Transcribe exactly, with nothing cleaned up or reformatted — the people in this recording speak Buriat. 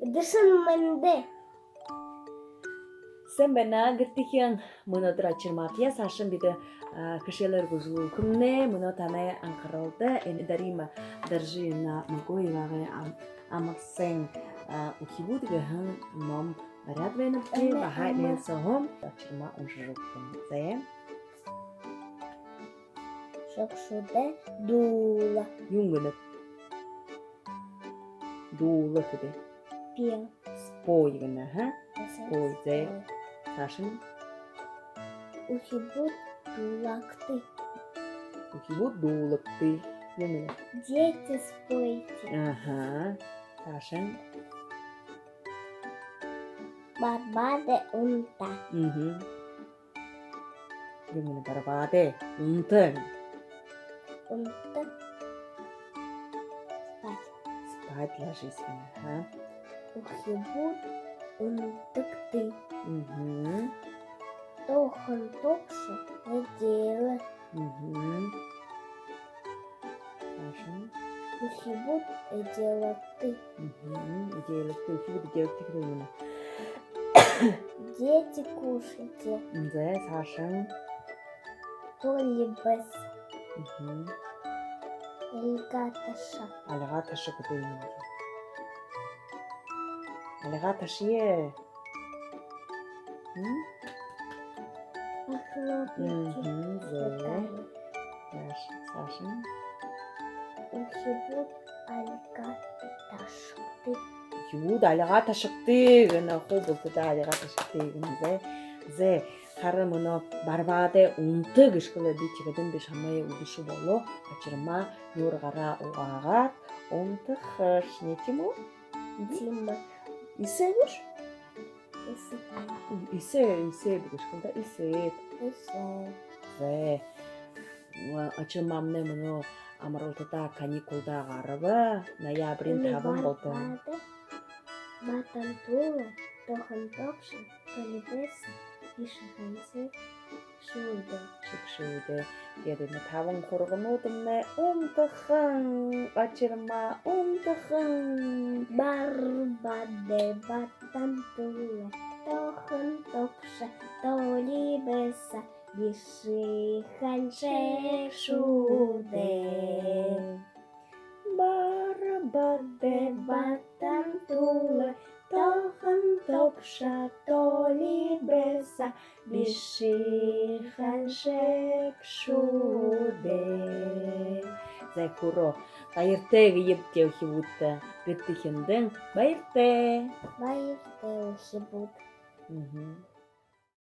Үдэршэн мэндэ! Сайн байна, гэртэхин. Мүнөөдэр Очирматай саашань бидэ, а, хэшээлээр гүйсэлүүлхэмнай. Мүнөө танай анхаралда энэ Дарима Доржиевна Магоевагай ам-, «Амарсан, а, үхибүүд» гэһэн ном бариад байнабди. Баһа энэ сооһоо Очирма уншажа үгэхэнь. Зай. Шэгшүүдэй дуула. Юун гэнэб? Дуула гэдэг. Пел. Спой гэнэ, ха? Спой, зай. Саашань. Үхибүүд дуулагты. Үхибүүд дуулагты. Юун гэнэ? Дети, спойте. Аха. Саашань. Барбадай унта. Мгм. Юун гэнэ барбадай унта? Унта. Спать. Спать ложись гэнэ, ха? Үхибүүд унтагты. Мгм. Тоохон тобшо эдеэлээ. Мгм. Саашань. Үхибүүд эдеэлэгты. Мгм. Эдеэлэгты, үхибүүд эдеэлэгты гэдэг юм. Дети, кушайте. Зай, саашань. Толи бэсэ. Мгм. Альга таша. Альга таша гэдэг юм. Альга ташая. М? Охлопники. Мгм, зай. Саашань, саашань. Үхибүүд альга ташагты. Үхибүүд альга ташагты гэнэ, хуу бултадаа альга ташагты гэнэ, зай. Зай, хара мүнөө барбадай унта гэжэ хэлээ, би тиихэдэнь би шамайе үдэшэ болоо, Очирма нюур гараа угаагаад унтахаш, не тиимэ гү? Тиимэ. Эсээ гүш? Эсээ. Эсээ, эсээ гэжэ хэлээ даа, эсээ. Эсээ. Зай. Очирмамнай мүнөө амаралтада, каникулда гараба. Ноябриин табан болтон. Барбадай ба Тантула, Тоохон тобшо, Толи бэсэ, Бишыхан шэгшүүдэй. Шэгшүүдэй. Тиигээд энэ табан хургануудамнай унтахан, Очирма унтахан. Барбадай ба Тантула, Тоохон тобшо, Толи бэсэ, Бишыхан шэгшүүдэй. Барбадай ба Тантула, Тоохон тобшо, Толи бэсэ, Бишыхан шэгшүүдэй. Зай, хүрөө. Баяртай гэе, үхибүүд, гэртэхиндээ баяртай. Баяртай, үхибүүд. Мгм.